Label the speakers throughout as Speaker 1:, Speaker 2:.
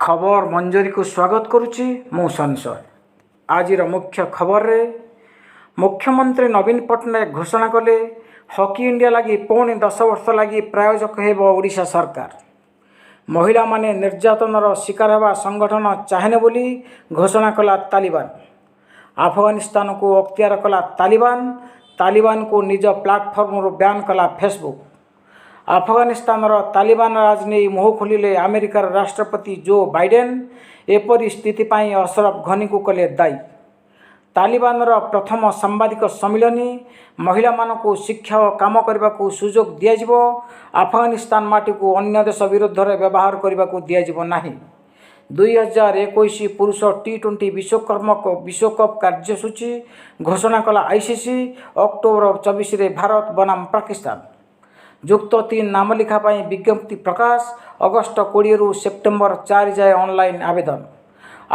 Speaker 1: ଖବର ମଞ୍ଜରୀକୁ ସ୍ୱାଗତ କରୁଛି ମୁଁ ସଂଶୟ। ଆଜିର ମୁଖ୍ୟ ଖବରରେ ମୁଖ୍ୟମନ୍ତ୍ରୀ ନବୀନ ପଟ୍ଟନାୟକ ଘୋଷଣା କଲେ, ହକି ଇଣ୍ଡିଆ ଲାଗି ପୁଣି 10 ବର୍ଷ ଲାଗି ପ୍ରାୟୋଜକ ହେବ ଓଡ଼ିଶା ସରକାର। ମହିଳାମାନେ ନିର୍ଯାତନାର ଶିକାର ହେବା ସଂଗଠନ ଚାହେଁନି ବୋଲି ଘୋଷଣା କଲା ତାଲିବାନ। ଆଫଗାନିସ୍ତାନକୁ ଅକ୍ତିଆର କଲା ତାଲିବାନ। ତାଲିବାନକୁ ନିଜ ପ୍ଲାଟଫର୍ମରୁ ବ୍ୟାନ୍ କଲା ଫେସବୁକ୍। ଆଫଗାନିସ୍ତାନର ତାଲିବାନ ରାଜ ନେଇ ମୁହଁ ଖୋଲିଲେ ଆମେରିକାର ରାଷ୍ଟ୍ରପତି ଜୋ ବାଇଡେନ୍। ଏପରି ସ୍ଥିତି ପାଇଁ ଅଶରଫ ଘନିଙ୍କୁ କଲେ ଦାୟୀ। ତାଲିବାନର ପ୍ରଥମ ସାମ୍ବାଦିକ ସମ୍ମିଳନୀ। ମହିଳାମାନଙ୍କୁ ଶିକ୍ଷା ଓ କାମ କରିବାକୁ ସୁଯୋଗ ଦିଆଯିବ। ଆଫଗାନିସ୍ତାନ ମାଟିକୁ ଅନ୍ୟ ଦେଶ ବିରୁଦ୍ଧରେ ବ୍ୟବହାର କରିବାକୁ ଦିଆଯିବ ନାହିଁ। 2021 ପୁରୁଷ ଟି-20 ବିଶ୍ୱକପ୍ କାର୍ଯ୍ୟସୂଚୀ ଘୋଷଣା କଲା ଆଇସିସି। ଅକ୍ଟୋବର 24ରେ ଭାରତ ବନାମ ପାକିସ୍ତାନ। ଯୁକ୍ତ 3 ନାମଲେଖା ପାଇଁ ବିଜ୍ଞପ୍ତି ପ୍ରକାଶ। ଅଗଷ୍ଟ 20ରୁ ସେପ୍ଟେମ୍ବର 4 ଯାଏ ଅନଲାଇନ୍ ଆବେଦନ।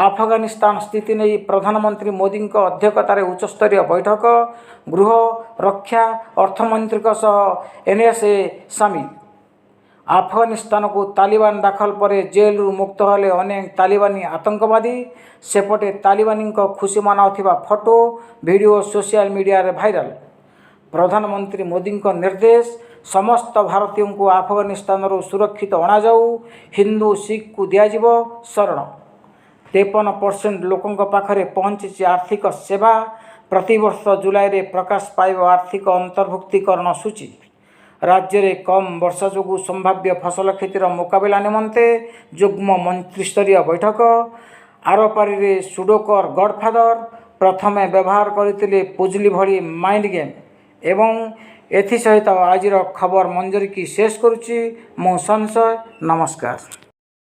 Speaker 1: ଆଫଗାନିସ୍ତାନ ସ୍ଥିତି ନେଇ ପ୍ରଧାନମନ୍ତ୍ରୀ ମୋଦିଙ୍କ ଅଧ୍ୟକ୍ଷତାରେ ଉଚ୍ଚସ୍ତରୀୟ ବୈଠକ। ଗୃହ, ରକ୍ଷା, ଅର୍ଥମନ୍ତ୍ରୀଙ୍କ ସହ ଏନ୍ଏସ୍ଏ ସାମିଲ। ଆଫଗାନିସ୍ତାନକୁ ତାଲିବାନ ଦାଖଲ ପରେ ଜେଲରୁ ମୁକ୍ତ ହେଲେ ଅନେକ ତାଲିବାନୀ ଆତଙ୍କବାଦୀ। ସେପଟେ ତାଲିବାନୀଙ୍କ ଖୁସି ମନାଉଥିବା ଫଟୋ, ଭିଡ଼ିଓ ସୋସିଆଲ ମିଡ଼ିଆରେ ଭାଇରାଲ। ପ୍ରଧାନମନ୍ତ୍ରୀ ମୋଦିଙ୍କ ନିର୍ଦ୍ଦେଶ, ସମସ୍ତ ଭାରତୀୟଙ୍କୁ ଆଫଗାନିସ୍ତାନରୁ ସୁରକ୍ଷିତ ଅଣାଯାଉ। ହିନ୍ଦୁ, ଶିଖଙ୍କୁ ଦିଆଯିବ ଶରଣ। 53% ଲୋକଙ୍କ ପାଖରେ ପହଞ୍ଚିଛି ଆର୍ଥିକ ସେବା। ପ୍ରତିବର୍ଷ ଜୁଲାଇରେ ପ୍ରକାଶ ପାଇବ ଆର୍ଥିକ ଅନ୍ତର୍ଭୁକ୍ତୀକରଣ ସୂଚୀ। ରାଜ୍ୟରେ କମ୍ ବର୍ଷା ଯୋଗୁଁ ସମ୍ଭାବ୍ୟ ଫସଲ କ୍ଷତିର ମୁକାବିଲା ନିମନ୍ତେ ଯୁଗ୍ମ ମନ୍ତ୍ରିସ୍ତରୀୟ ବୈଠକ। ଆରପାରିରେ ସୁଡୋକର ଗଡ଼ଫାଦର, ପ୍ରଥମେ ବ୍ୟବହାର କରିଥିଲେ ପୁଜଲି ଭଳି ମାଇଣ୍ଡ ଗେମ୍। ଏବଂ ଏଥିସହିତ ଆଜିର ଖବର ମଞ୍ଜରୀକି ଶେଷ କରୁଛି ମୁଁ ସଂଶୟ। ନମସ୍କାର।